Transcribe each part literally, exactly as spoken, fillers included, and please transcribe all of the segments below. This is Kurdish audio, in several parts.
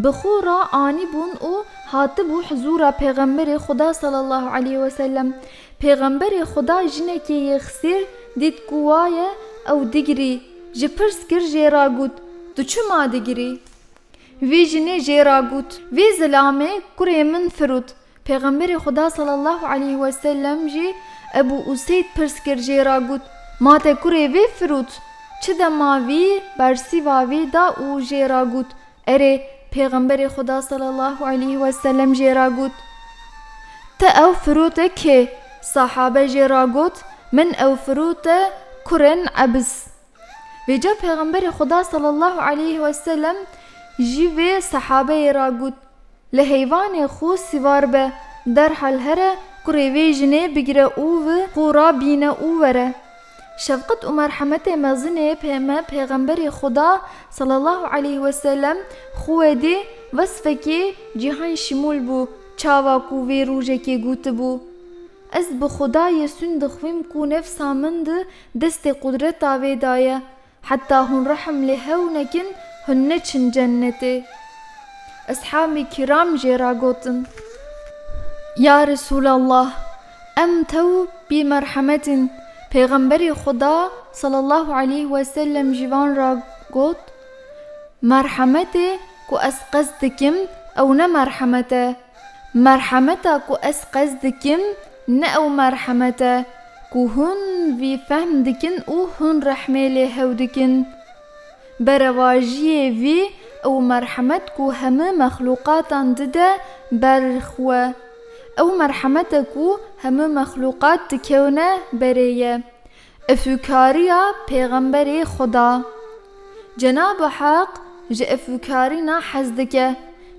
Bi xwe re anîbûn û hatibû hizûra Pêxemberê Xuda sallallahu aleyhi ve sellem. Pêxemberê Xuda jinekê yê xisêr dît ku wa ye, ew digirî. Ji pirs kir, jê re got, "Tu çima digirî?" Vê jinê jê re got, "Vê zilamê kurê min firot." Pêxemberê Xuda sallallahu aleyhi ve sellem jî Ebu Useyd pirs kir, jê re got, "Ma te kurê vê firot?" Çi dema vî bersîva vê da û jê re got, "Erê." Pêxemberê Xuda sallallahu aleyhi ve sellem jê re got, "Te ew firote kê?" Sahabe jê re got, "Min ew firote kurên Ebs." Vêca Pêxemberê Xuda sallallahu aleyhi ve sellem jî vê sehabeyê re got, "Li heyvanê xwe sîvar be, derhal here kurê vê jinê bigire û bi xwe re bîne û were." Şefqet û merhemetê mezinê pê me Pêxemberê Xuda sallallahu aleyhi ve sellem xwe dê wesfekê cîhan şimûl bû, çawa ku vê rojekê gotibû, "Ez bi Xwedayê sûn dixwîm ku nefsa min di destê qudreta wê de ye. Heta hûn rehm li hew nekin, hûn neçin cennetê." Eshabê kiram jê re gotin, "Ya Resûlallah, em tew bî merhemet in." Pêxemberê Xuda sallallahu aleyhi ve sellem jî van re got, "Merhemetê ku ez qest dikim, ew ne merhemet e. Merhemeta ku ez qest dikim, ne ew merhemet e ku hûn vî fehm dikin û hûn rehmê lê hew dikin. Berevajiyê vî ew merhemet ku hemû mexlûqatan dide ber xwe. Ew merhemet e ku hemû mexlûqat dikewne berê ye." Efûkariya Pêxemberê Xuda. Cenab-ı Haq ji efûkarîna hez dike.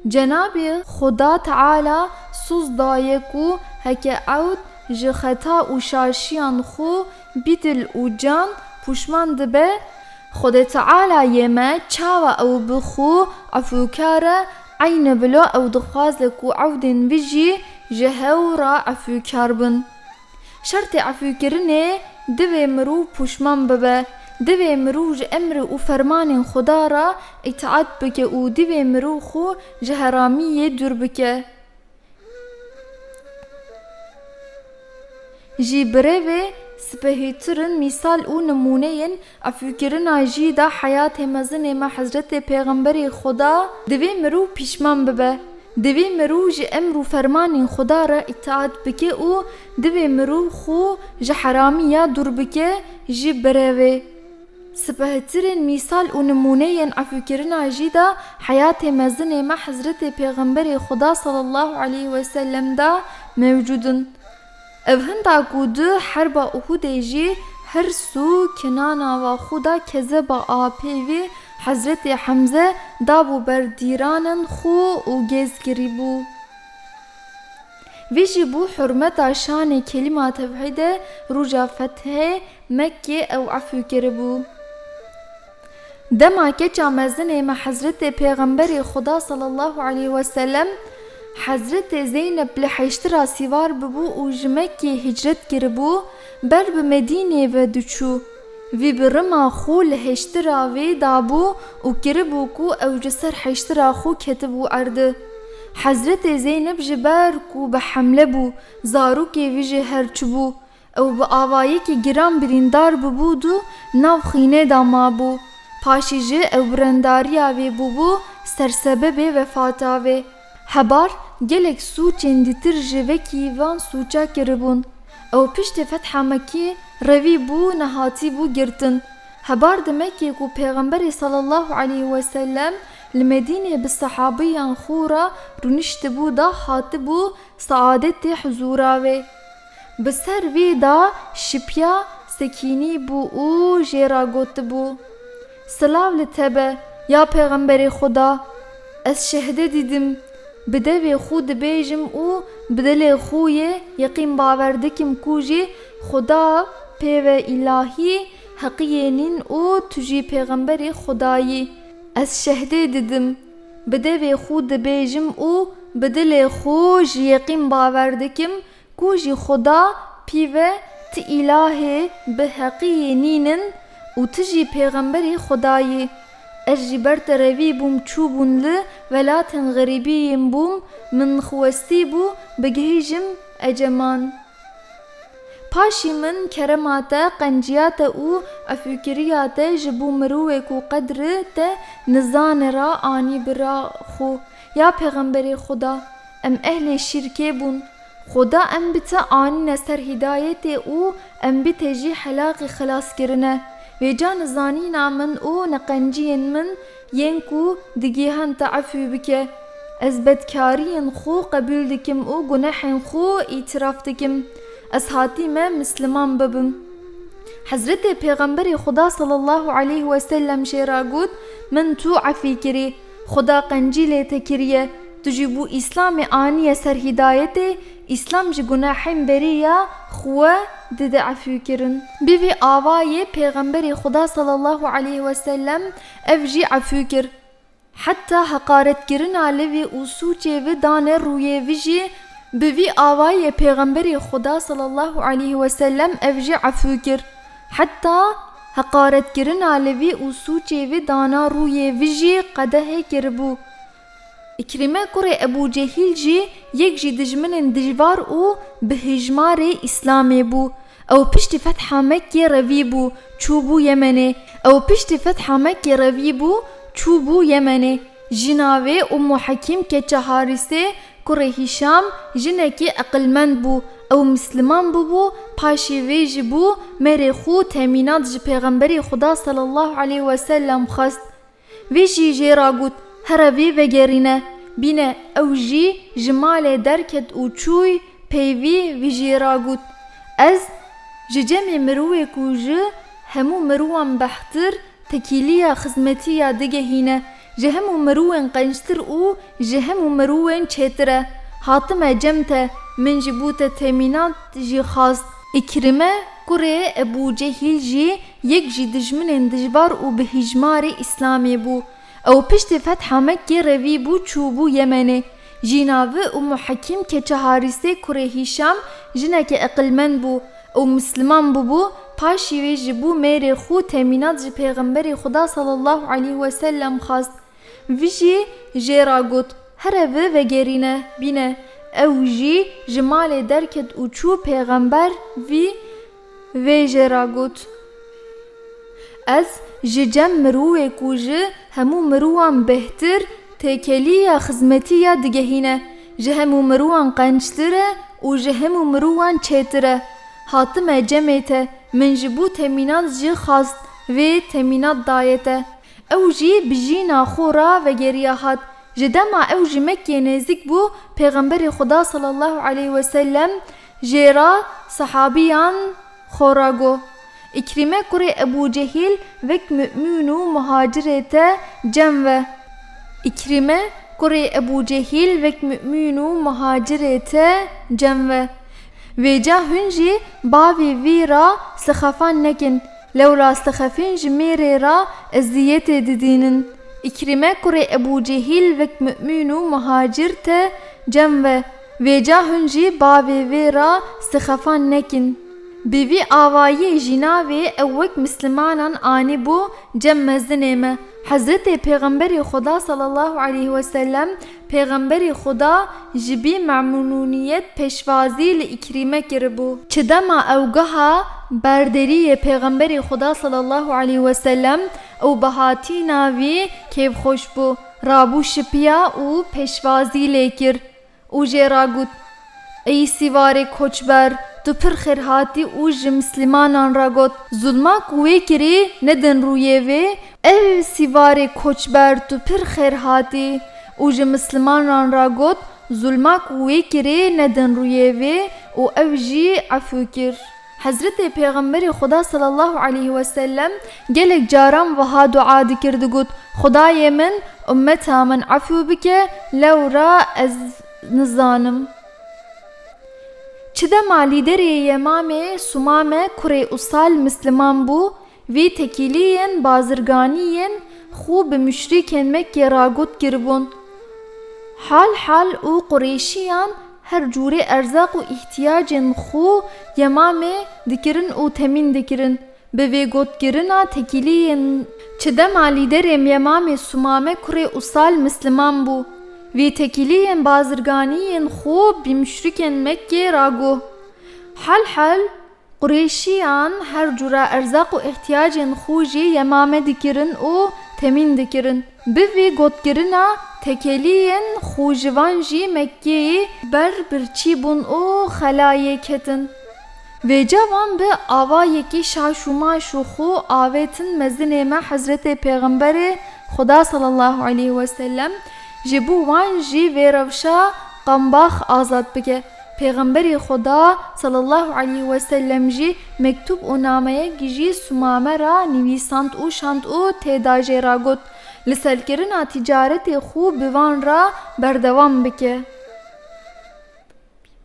Cenabê Xuda Teala soz daye ku heke ewd ji xeta û şaşiyan xwe bi dil û can pûşman dibe, Xwedê Teala yê me çawa ew bi xwe efûkar e, eyni bila ew dixwaze ku ewdên wî jî ji hew re efûkar bin. Şertê efûkirinê, divê mirov pûşman bibe, divê mirov ji emr û fermanên Xuda re îtaat bike û divê mirov xwe ji heramiyê dûr bike. Ji birevê spehîtirin mîsal û nimûneyên efûkirina jî de heyatê mezinê me Hezretê Pêxemberê Xuda, divê mirov pîşman bibe. Divê mirov ji emr û fermanên Xuda re îtaat bike û divê mirov xwe ji heramiya dûr bike ji birevê. Spehtirên mîsal û nimûneyên efûkirina jî de heyatê mezinê me Hezretê Pêxemberê Xuda sallallahu aleyhi ve sellem de mewcûd in. Ev hinda ku di herba Uhudê jî hirs û kinana wa xwe da kezeba apê vî Hezretê Hemze dabû ber dîranên xwe û gêz kirîbû. Vî jî bû hurmeta şanê kelîma tewhîdê roja fethê Mekkê ew efû kiribû. Dema keça mezinê me Hezretê Pêxemberê Xuda sallallahu aleyhi ve sellem, Hezretê Zeyneb li heştira sîvar bibû û ji Mekkê hicret kiribû, ber bi Medînê ve diçû. Vî bi rima xwe li heştira vê dabû û kiribû ku ew ji ser heştira xwe ketibû erdê. Hezretê Zeyneb ji ber ku bi hemle bû, zarokê vî jî her çûbû. Ew bi avayekî giran birîndar bûbû û nav xînê de mabû. Paşî jî ew bi rendariya vê bûbû sersebebê wefata vê. Hebar gelek sûcên dîtir ji vekî van sûca kiribûn. Ew piştî fetha Mekkê revî bû, nehatî bû girtin. Hebar di Mekkê ku Pêxemberê sallallahu aleyhi ve sellem li Medînê bi sehabiyan xwe re rûniştibû da hatibû saadetê huzûra wê. Bi ser vê de şipiya sekînî bû û jê re gotibû, "Silav li te be, ya Pêxemberê Xuda, ez şehdê didim, bi devê xwe dibêjim û bi dilê xwe yê yeqîn bawer dikim ku jî Xuda pê ve îlahî heqiyê nîn û tu jî Pêxemberê Xuda yî. Ez şehdê didim, bi devê xwe dibêjim û bi dilê xwe ji yeqîn bawer dikim ku jî Xuda pî ve ti îlahê bi heqiyê nîn in û ti jî Pêxemberê Xuda yî. Ez jî ber te revî bûm, çûbûn li Welatên xerîbiyên bûm, min xwestî bû bigihîjim Eceman. Paşî min kerema te, qenciya te û efûkiriya te ji bo mirovê ku qedri te nizane ra anî bira xwe. Ya Pêxemberê Xuda, em ehlê şîrkê bûn. Xuda em bi te anîne ser hîdayetê û em bi te jî helaqî xilas kirine. Vêca nizanîna min û neqenciyên min yên ku digihan te efû bike. Ez bedkariyên xwe qebûl dikim û gunehên xwe îtiraf dikim. Ez hatîme misliman bibim. Hezretê Pêxemberê Xuda sallallahu aleyhi ve sellem jê re got, min tu efî kirî. Xuda qencî lê te kiriye. Tu jî bo Îslamê aniye ser hîdayetê, Îslam ji gunehên beriya xwe dide efû kirin. Bi vî avayê Pêxemberê Xuda sallallahu aleyhi ve sellem ev jî efû kir. Heta heqaretkirina li vî û sûcê vî dane rûyê vî jî, bi vî avayê Pêxemberê Xuda sallallahu aleyhi ve sellem ev jî efû kir. Heta heqaretkirina li vî û sûcê vî dana rûyê vî jî qedehê kiribû. Îkrîme kurê Ebû Cehîl jî yek jî dijminên dijvar û bi hijmarê Îslamê bû. Ew piştî fetha Mekkê revî bû, çû bû Yemenê. Ew piştî fetha Mekkê revî bû, çû bû Yemenê. Jîna wê Ummu Hekîm keça Harîsê kurê Hîşam jinekî eqilmend bû. Ew misliman bûbû, paşê vê jî bû mêrê xwe temînat ji Pêxemberê Xuda sallallahu aleyhi ve sellem xwest. Vî jî jê re got, here vê vegerîne. Bîne ew jî ji malê derket û çûy peyvî vî jê re got, ez ji cemê mirovê ku ji hemû mirovan behtir tekîliya xizmetiya digehîne, ji hemû mirovên qenctir û ji hemû mirovên çêtir e. Hatime cem te, min ji bo te temînat jî xwast. Îkrîme kurê Ebû Cehîl jî yek jî dijminên dijvar û bi hîjmarê Îslamê bû. Ew piştî fetha Mekkê revî bû, çû bû Yemenê. Jîna vî Ummu Hekîm keça Harîsê kurê Hîşam jineke eqilmend bû. Ew misliman bûbû, paşî wê ji bo mêrê xwe temînat ji Pêxemberê Xuda sallallahu aleyhi ve sellem xwast. Vî jî jê re got, here vê vegerîne. Bîne ew jî ji malê derket û çû, Pêxember vî vê jê re got, ez ji cem mirovê ku ji hemû mirovan bêhtir têkeliya xizmetiya digehîne, ji hemû mirovan qenctir e û ji hemû mirovan çêtir e. Hatime cemê te, min ji bo temînat jî xwast, vê temînat daye te. Ew jî bi jîna xwe re vegeriya hat. Ji dema ew ji Mekkê nêzîk bû, Pêxemberê Xuda sallallahu aleyhi ve sellem jê re sehabiyan xwe re got, Îkrîme kurê Ebû Cehîl wek mumîn û muhacirê te cem ve. Îkrîme kurê Ebû Cehîl wek mumîn û muhacirê te cem ve. Vêca hûn jî bavê vî re sixefan nekin. Lewra sixefên ji mêrê re eziyetê didînin. Îkrîme kurê Ebû Cehîl wek mumîn û muhacir te cem ve. Vêca hûn jî bavê vê re sixefan nekin. Bi vî avayî jîna vê ew wek mislimanan anîbû cem mezinê me. Hezretê Pêxemberê Xuda sallallahu aleyhi ve sellem, Pêxemberê Xuda ji bî memnûniyet pêşwazî li Îkrîme kiribû. Çi dema ew geha berderiyê Pêxemberê Xuda sallallahu aleyhi ve sellem û bi hatîna vî kêfxweş bû, rabû şipiya û pêşwazî lê kir û jê re got, Ey sîvarê koçber, tu pir xêr hatî û ji mislimanan re got, Zulma ku wê kirî nedin rûyê vê. Ev sîvarê koçber, tu pir xêr hatî û ji mislimanan re got, Zulma ku wê kirê nedin rûyê vê û ew jî efû kir. Hezretê Pêxemberê Xuda sallallahu aleyhi ve sellem gelek caran wiha dua dikir, digot, Xudayê min, ummeta min efû bike, lewra ez nizanim. Çi dema lîderê Yemamê Sumame kurê Usal misliman bû, vî tekîliyên bazirganiyên xwe bi muşrîkên Mekkê re got kiribûn. Hal hal û Qurêşiyan her cûrê erzaq û îhtiyacên xwe Yemamê dikirin û temîn dikirin. Bi vê gotkirina tekîliyên Çi dema lîderê Yemamê Sumame kurê Usal misliman bû, vî tekîliyên bazirganî yên xwe bi muşrikên Mekkê ragot. Hel hel, Qurêşiyan her cûra erzaq û îhtiyacên xwe jî Yemame dikirin û temîn dikirin. Bi vî gotkirina, tekeliyên xwe ji van jî Mekkeyê ber birçî bûn û xelayê ketin. Vêca van bi avayekî şaş û maş û xwe avêtin mezinê me Hezretê Pêxemberê Xuda sallallahu aleyhi ve sellem, ji bo wan jî vê rewşa qambax azad bike. Pêxemberê Xuda sallallahu aleyhi ve sellem jî mektûb û nameyek jî Sumame ra nivîsand û şand û tê da jê ra got, li serkirina tîcaretê xwe bi van ra berdewam bike.